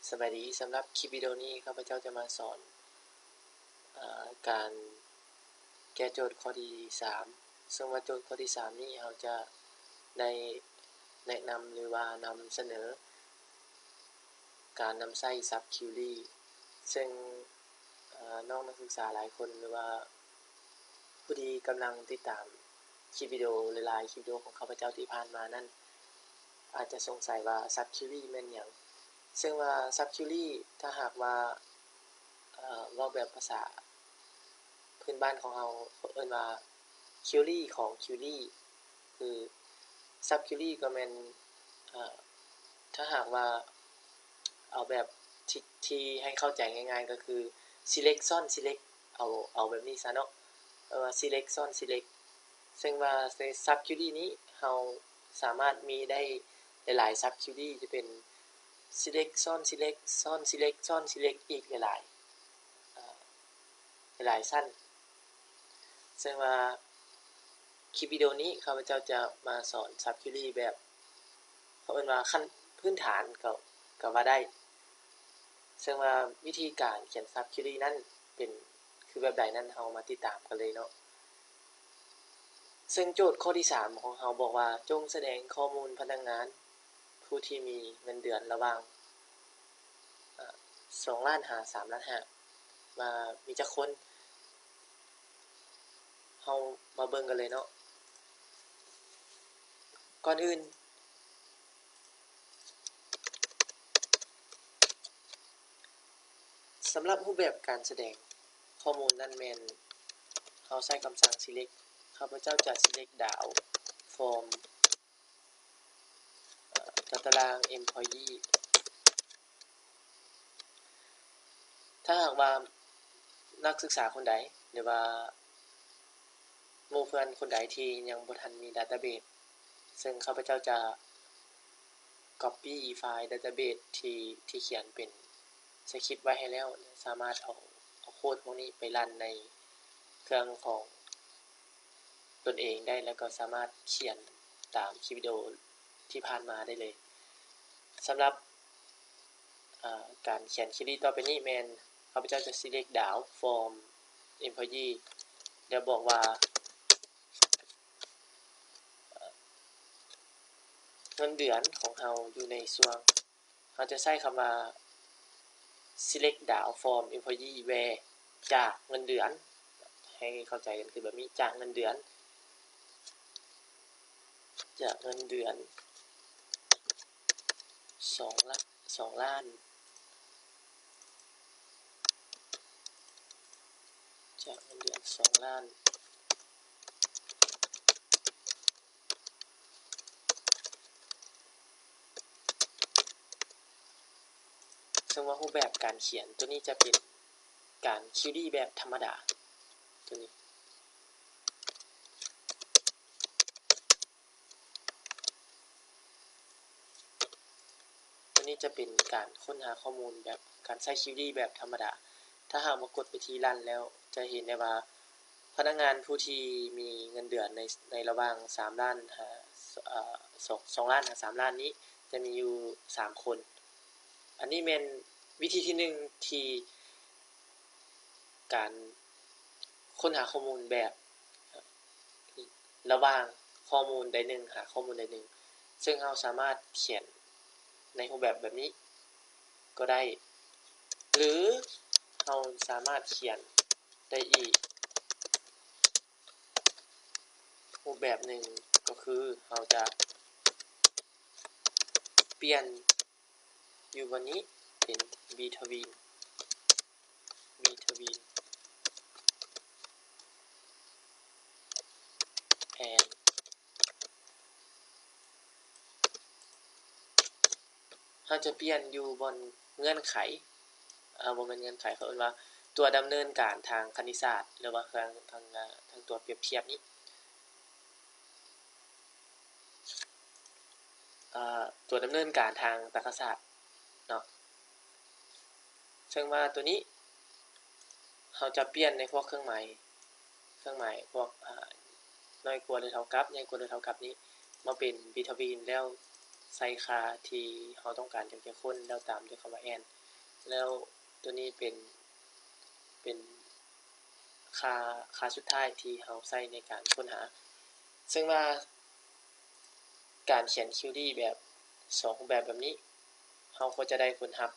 ສະບາຍດີ, ສຳລັບຄລິບວິດີໂອນີ້ ຂ້າພະເຈົ້າຈະມາສອນ ເອີ ການແກ້ໂຈດຂໍ້ທີສາມ ເຊິ່ງວ່າໂຈດຂໍ້ທີສາມນີ້ ເຮົາຈະໄດ້ແນະນຳ ຫຼືວ່ານຳສະເໜີການນຳໃຊ້ Sub Query ເຊິ່ງ ເອີ ນ້ອງນັກສຶກສາຫຼາຍຄົນ ຫຼືວ່າຜູ້ທີ່ກຳລັງຕິດຕາມຄລິບວິດີໂອຫຼາຍໆຄລິບວິດີໂອຂອງຂ້າພະເຈົ້າທີ່ຜ່ານມານັ້ນ ອາດຈະສົງໄສວ່າ Sub Query ແມ່ນຫຍັງ? ເຊິ່ງວ່າ Sub Query ຖ້າຫາກວ່າ ເອີ ເວົ້າແບບພາສາພື້ນບ້ານຂອງເຮົາ ເຂົາເອີ້ນວ່າ Query ຂອງ Query ຄື Sub Query ກໍແມ່ນ ເອີ ຖ້າຫາກວ່າເອົາແບບທີ່ ທີ່ໃຫ້ເຂົ້າໃຈງ່າຍໆ ກໍຄື Select ຊ້ອນ Select ເອົາ ເອົາແບບນີ້ຊະເນາະ ເອີ້ນວ່າ Select ຊ້ອນ Select ເຊິ່ງວ່າໃນ Sub Query ນີ້ ເຮົາສາມາດມີໄດ້ຫຼາຍໆ Sub Query ຈະເປັນ Select ຊ້ອນ Select ຊ້ອນ Select ຊ້ອນ Select ອີກຫຼາຍໆ ເອີ ຫຼາຍໆຊັ້ນ. ເຊິ່ງວ່າຄລິບວິດີໂອນີ້ ຂ້າພະເຈົ້າຈະມາສອນ Sub Query ແບບ ເຂົາເອີ້ນວ່າຂັ້ນພື້ນຖານ ກໍ ກໍວ່າໄດ້. ເຊິ່ງວ່າວິທີການຂຽນ Sub Query ນັ້ນເປັນຄືແບບໃດນັ້ນ ເຮົາມາຕິດຕາມກັນເລີຍເນາະ. ເຊິ່ງໂຈດຂໍ້ທີສາມຂອງເຮົາບອກວ່າ ຈົ່ງສະແດງຂໍ້ມູນພະນັກງານຜູ້ທີ່ມີເງິນເດືອນລະຫວ່າງ ເອີ ສອງລ້ານຫາສາມລ້ານຫ້າ ວ່າມີຈັກຄົນ? ເຮົາມາເບິ່ງກັນເລີຍເນາະ. ກ່ອນອື່ນ ສຳລັບຮູບແບບການສະແດງຂໍ້ມູນນັ້ນແມ່ນເຮົາໃຊ້ຄຳສັ່ງ Select ຂ້າພະເຈົ້າຈະ Select Down from ເອີ ຕາຕະລາງ Employee. ຖ້າຫາກວ່ານັກສຶກສາຄົນໃດ ຫຼືວ່າໝູ່ເພື່ອນຄົນໃດທີ່ຍັງບໍ່ທັນມີ Database ເຊິ່ງຂ້າພະເຈົ້າຈະ Copy ໄຟລ໌ Database ທີ່ ທີ່ຂຽນເປັນ Script ໄວ້ໃຫ້ແລ້ວ ແລະ ສາມາດເອົາ ເອົາໂຄດພວກນີ້ໄປຣັນໃນເຄື່ອງຂອງຕົນເອງໄດ້ ແລ້ວກໍສາມາດຂຽນຕາມຄລິບວິດີໂອທີ່ຜ່ານມາໄດ້ເລີຍ. ສຳລັບ ເອີ ການຂຽນ Query ຕໍ່ໄປນີ້ແມ່ນ ຂ້າພະເຈົ້າຈະ Select Down from Employee ແລ້ວບອກວ່າ ເອີ ເງິນເດືອນຂອງເຮົາຢູ່ໃນຊ່ວງ ເຮົາຈະໃຊ້ຄຳວ່າ Select Down from Employee Where ຈາກເງິນເດືອນ ໃຫ້ເຂົ້າໃຈກັນຄືແບບນີ້ ຈາກເງິນເດືອນ ຈາກເງິນເດືອນ ສອງ ລະ ສອງລ້ານ ຈາກເງິນເດືອນສອງລ້ານ ເຊິ່ງວ່າຮູບແບບການຂຽນຕົວນີ້ຈະເປັນການ Query ແບບທຳມະດາ ຕົວນີ້. ຕົວນີ້ຈະເປັນການຄົ້ນຫາຂໍ້ມູນແບບການໃຊ້ Query ແບບທຳມະດາ. ຖ້າຫາກວ່າກົດໄປທີ່ Run ແລ້ວ ຈະເຫັນໄດ້ວ່າພະນັກງານຜູ້ທີ່ມີເງິນເດືອນໃນ ໃນລະຫວ່າງສາມລ້ານຫາ ເອີ ສອງ ສອງລ້ານຫາສາມລ້ານນີ້ ຈະມີຢູ່ສາມຄົນ. ອັນນີ້ແມ່ນວິທີທີໜຶ່ງທີ່ ການຄົ້ນຫາຂໍ້ມູນແບບລະຫວ່າງຂໍ້ມູນໃດໜຶ່ງຫາຂໍ້ມູນໃດໜຶ່ງ ເຊິ່ງເຮົາສາມາດຂຽນໃນຮູບແບບແບບນີ້ກໍໄດ້ ຫຼື ເຮົາສາມາດຂຽນໄດ້ອີກຮູບແບບໜຶ່ງ ກໍຄືເຮົາຈະປ່ຽນ ຢູ່ບ່ອນນີ້ເປັນ between between and ເຮົາຈະປ່ຽນຢູ່ບ່ອນເງື່ອນໄຂ ເອີ ບໍ່ແມ່ນເງື່ອນໄຂ ເຂົາເອີ້ນວ່າຕົວດຳເນີນການທາງຄະນິດສາດ ຫຼືວ່າທາງ ທາງ ເອີ ທາງຕົວປຽບທຽບນີ້. ເອີ ຕົວດຳເນີນການທາງຕະກະສາດເນາະ ເຊິ່ງວ່າຕົວນີ້ເຮົາຈະປ່ຽນໃນພວກເຄື່ອງໝາຍ ເຄື່ອງໝາຍພວກ ເອີ ນ້ອຍກວ່າຫຼືເທົ່າກັບ ໃຫຍ່ກວ່າຫຼືເທົ່າກັບນີ້ ມາເປັນ between ແລ້ວ ໃສ່ຄ່າທີ່ເຮົາຕ້ອງການຢາກຈະຄົ້ນ ແລ້ວຕາມດ້ວຍຄຳວ່າ and ແລ້ວໂຕນີ້ເປັນ ເປັນຄ່າ ຄ່າສຸດທ້າຍທີ່ເຮົາໃຊ້ໃນການຄົ້ນຫາ. ເຊິ່ງວ່າການຂຽນ query ແບບສອງຮູບແບບແບບນີ້ ເຮົາກໍຈະໄດ້ຜົນຮັບ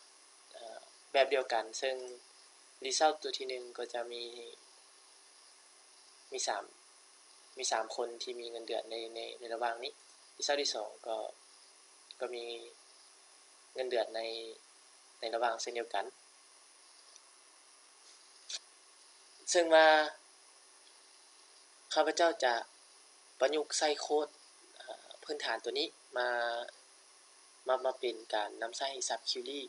ເອີ ແບບດຽວກັນ ເຊິ່ງ result ຕົວທີໜຶ່ງກໍຈະມີ ມີສາມ ມີສາມຄົນທີ່ມີເງິນເດືອນໃນ ໃນ ໃນລະຫວ່າງນີ້. result ທີສອງກໍ ກໍມີເງິນເດືອນໃນ ໃນລະຫວ່າງເຊັ່ນດຽວກັນ. ເຊິ່ງວ່າຂ້າພະເຈົ້າຈະປະຍຸກໃຊ້ໂຄດ ເອີ ພື້ນຖານຕົວນີ້ມາ ມາ ມາເປັນການນຳໃຊ້ Sub Query.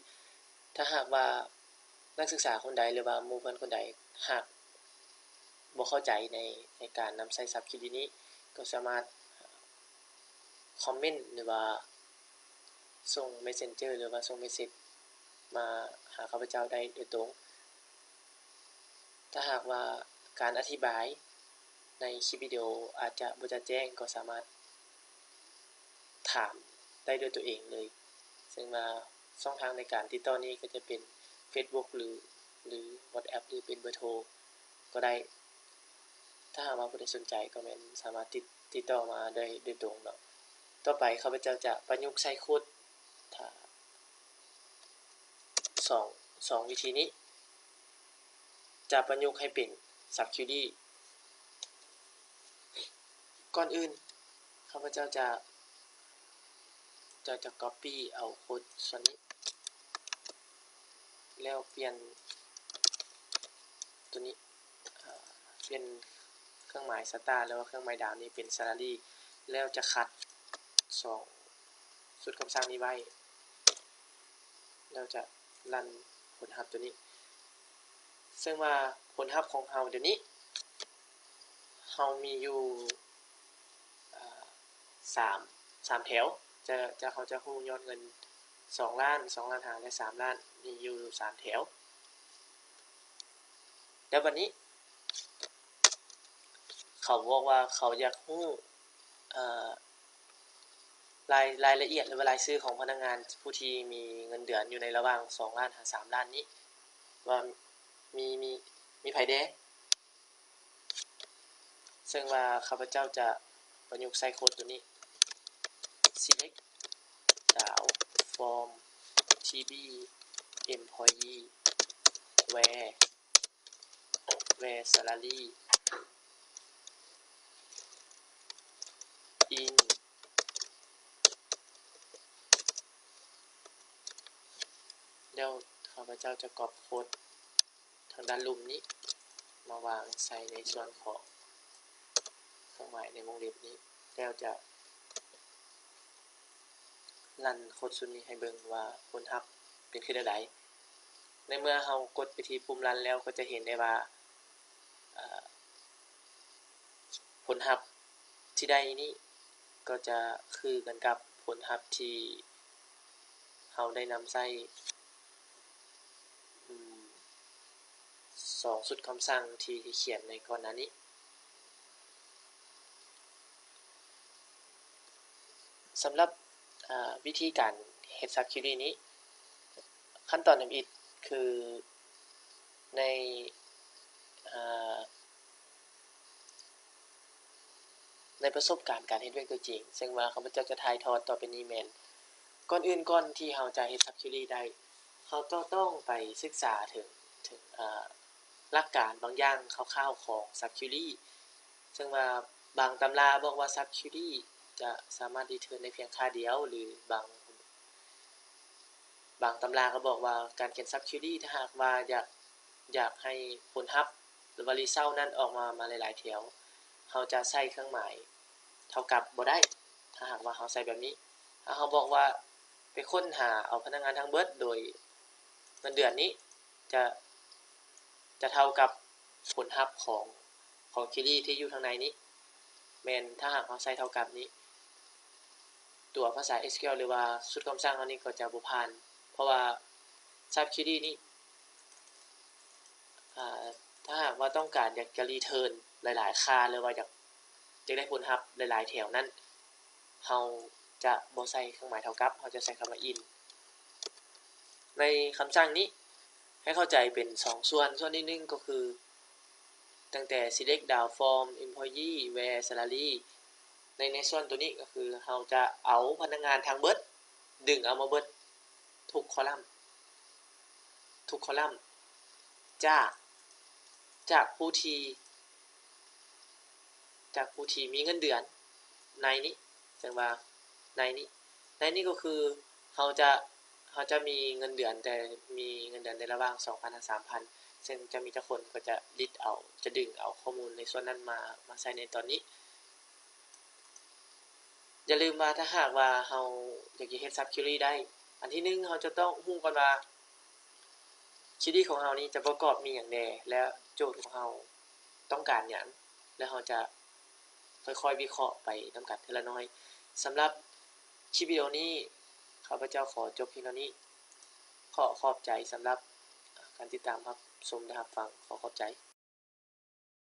ຖ້າຫາກວ່ານັກສຶກສາຄົນໃດ ຫຼືວ່າໝູ່ເພື່ອນຄົນໃດ ຫາກບໍ່ເຂົ້າໃຈໃນ ໃນການນຳໃຊ້ Sub Query ນີ້ ກໍສາມາດຄອມເມັນ ຫຼືວ່າສົ່ງ Messenger ຫຼືວ່າສົ່ງ message ມາຫາຂ້າພະເຈົ້າໄດ້ໂດຍຕົງ. ຖ້າຫາກວ່າການອະທິບາຍໃນຄລິບວິດີໂອອາດຈະບໍ່ຈະແຈ້ງ ກໍສາມາດຖາມໄດ້ດ້ວຍຕົວເອງເລີຍ. ເຊິ່ງວ່າຊ່ອງທາງໃນການຕິດຕໍ່ນີ້ກໍຈະເປັນ Facebook ຫຼື ຫຼື WhatsApp ຫຼືເປັນເບີໂທກໍໄດ້. ຖ້າຫາກວ່າຜູ້ໃດສົນໃຈກໍແມ່ນສາມາດຕິດ ຕິດຕໍ່ມາໄດ້ໂດຍ ໂດຍຕົງເນາະ. ຕໍ່ໄປຂ້າພະເຈົ້າຈະປະຍຸກໃຊ້ໂຄດ ຖ້າ ສອງ ສອງວິທີນີ້ ຈະປະຍຸກໃຫ້ເປັນ Sub Query. ກ່ອນອື່ນ ຂ້າພະເຈົ້າຈະ ຈະ ຈະ copy ເອົາໂຄດສ່ວນນີ້ ແລ້ວປ່ຽນຕົວນີ້ ເອີ ປ່ຽນເຄື່ອງໝາຍສະຕາ ຫຼືວ່າເຄື່ອງໝາຍດາວນີ້ເປັນ salary ແລ້ວຈະຂັດສອງຊຸດຄຳສັ່ງນີ້ໄວ້ ແລ້ວຈະຣັນຜົນຮັບຕົວນີ້. ເຊິ່ງວ່າຜົນຮັບຂອງເຮົາດຽວນີ້ ເຮົາມີຢູ່ ເອີ ສາມ ສາມແຖວ ຈະ ຈະ ເຮົາຈະຮູ້ຍອດເງິນ ສອງລ້ານ ສອງລ້ານຫ້າ ແລະ ສາມລ້ານ ມີຢູ່ສາມແຖວ. ແລ້ວບັດນີ້ ເຂົາບອກວ່າເຂົາຢາກຮູ້ ເອີ ລາຍ ລາຍລະອຽດ ຫຼືວ່າລາຍຊື່ຂອງພະນັກງານຜູ້ທີ່ມີເງິນເດືອນຢູ່ໃນລະຫວ່າງ ສອງລ້ານ ຫາ ສາມລ້ານນີ້ ວ່າມີ ມີ ມີໃຜແດ່. ເຊິ່ງວ່າຂ້າພະເຈົ້າຈະປະຍຸກໃຊ້ໂຄດຕົວນີ້ select down from tb employee where where salary in ແລ້ວຂ້າພະເຈົ້າຈະກັອບໂຄດ ທາງດ້ານລຸ່ມນີ້ມາວາງໃສ່ໃນສ່ວນຂອງເຄື່ອງໝາຍໃນວົງເລັບນີ້ ແລ້ວຈະຣັນໂຄດຊຸດນີ້ໃຫ້ເບິ່ງວ່າຜົນຮັບເປັນຄືແນວໃດ. ໃນເມື່ອເຮົາກົດໄປທີ່ປຸ່ມຣັນແລ້ວ ກໍຈະເຫັນໄດ້ວ່າ ເອີ ຜົນຮັບທີ່ໄດ້ນີ້ ກໍຈະຄືກັນກັບຜົນຮັບທີ່ເຮົາໄດ້ນຳໃຊ້ ອືມ ສອງຊຸດຄຳສັ່ງທີ່ ທີ່ຂຽນໃນກ່ອນໜ້ານີ້. ສຳລັບ ເອີ ວິທີການເຮັດ Sub Query ນີ້ ຂັ້ນຕອນທຳອິດຄືໃນ ເອີ ໃນປະສົບການການເຮັດວຽກຕົວຈິງ ເຊິ່ງວ່າຂ້າພະເຈົ້າຈະຖ່າຍທອດຕໍ່ໄປນີ້ແມ່ນ ກ່ອນອື່ນ ກ່ອນທີ່ເຮົາຈະເຮັດ Sub Query ໄດ້ ເຮົາຕ້ອງ ຕ້ອງໄປສຶກສາເຖິງ ເຖິງ ເອີ ຫຼັກການບາງຢ່າງຄ່າວໆຂອງ Sub Query ເຊິ່ງວ່າບາງຕຳລາບອກວ່າ Sub Query ຈະສາມາດ return ໄດ້ພຽງຄ່າດຽວ ຫຼືບາງ ບາງຕຳລາກໍບອກວ່າການຂຽນ Sub Query ຖ້າຫາກວ່າຢາກ ຢາກໃຫ້ຜົນຮັບ ຫຼືວ່າ result ນັ້ນອອກມາ ມາຫຼາຍໆແຖວ ເຮົາຈະໃຊ້ເຄື່ອງໝາຍເທົ່າກັບບໍ່ໄດ້. ຖ້າຫາກວ່າເຮົາໃຊ້ແບບນີ້ ຖ້າເຮົາບອກວ່າໄປຄົ້ນຫາເອົາພະນັກງານທັງເບິດໂດຍເງິນເດືອນນີ້ ຈະ ຈະເທົ່າກັບຜົນຮັບຂອງ ຂອງ query ທີ່ຢູ່ທາງໃນນີ້ ແມ່ນຖ້າຫາກເຮົາໃຊ້ເທົ່າກັບນີ້ ຕົວພາສາ SQL ຫຼືວ່າຊຸດຄຳສັ່ງເຮົານີ້ກໍຈະບໍ່ຜ່ານ ເພາະວ່າ Sub Query ນີ້ ອາ ຖ້າຫາກວ່າຕ້ອງການຢາກຈະ return ຫຼາຍໆຄ່າ ຫຼືວ່າຢາກ ຢາກໄດ້ຜົນຮັບຫຼາຍໆແຖວນັ້ນ ເຮົາ ຈະບໍ່ໃສ່ເຄື່ອງໝາຍເທົ່າກັບ, ເຮົາຈະໃສ່ຄຳວ່າ in. ໃນຄຳສັ່ງນີ້ໃຫ້ເຂົ້າໃຈເປັນສອງສ່ວນ, ສ່ວນທີໜຶ່ງກໍຄືຕັ້ງແຕ່ select down from employee where salary. ໃນ ໃນສ່ວນໂຕນີ້ກໍຄືເຮົາຈະເອົາພະນັກງານທັງເບິດ, ດຶງເອົາມາເບິດ ທຸກຄໍລັມ, ທຸກຄໍລັມ ຈາກ ຈາກຜູ້ທີ່ ຈາກຜູ້ທີ່ມີເງິນເດືອນໃນນີ້, ເຊິ່ງວ່າໃນນີ້ ໃນນີ້ກໍຄືເຮົາຈະ ເຮົາຈະມີເງິນເດືອນ, ແຕ່ມີເງິນເດືອນໃນລະຫວ່າງສອງພັນຫາສາມພັນ, ເຊິ່ງຈະມີຈັກຄົນກໍຈະລິດເອົາ, ຈະດຶງເອົາຂໍ້ມູນໃນສ່ວນນັ້ນມາ ມາໃສ່ໃນຕອນນີ້. ຢ່າລືມວ່າຖ້າຫາກວ່າເຮົາຢາກຈະເຮັດ sub query ໄດ້, ອັນທີໜຶ່ງເຮົາຈະຕ້ອງຮູ້ກ່ອນວ່າ query ຂອງເຮົານີ້ຈະປະກອບມີຫຍັງແດ່ ແລະ ໂຈດຂອງເຮົາຕ້ອງການຫຍັງ, ແລະ ເຮົາຈະຄ່ອຍໆວິເຄາະໄປນຳກັນເທື່ອລະໜ້ອຍ. ສຳລັບຄລິບວິດີໂອນີ້ ຂ້າພະເຈົ້າຂໍຈົບພຽງເທົ່ານີ້. ຂໍຂອບໃຈສຳລັບການຕິດຕາມຮັບຊົມ ແລະ ຮັບຟັງ. ຂໍຂອບໃຈ.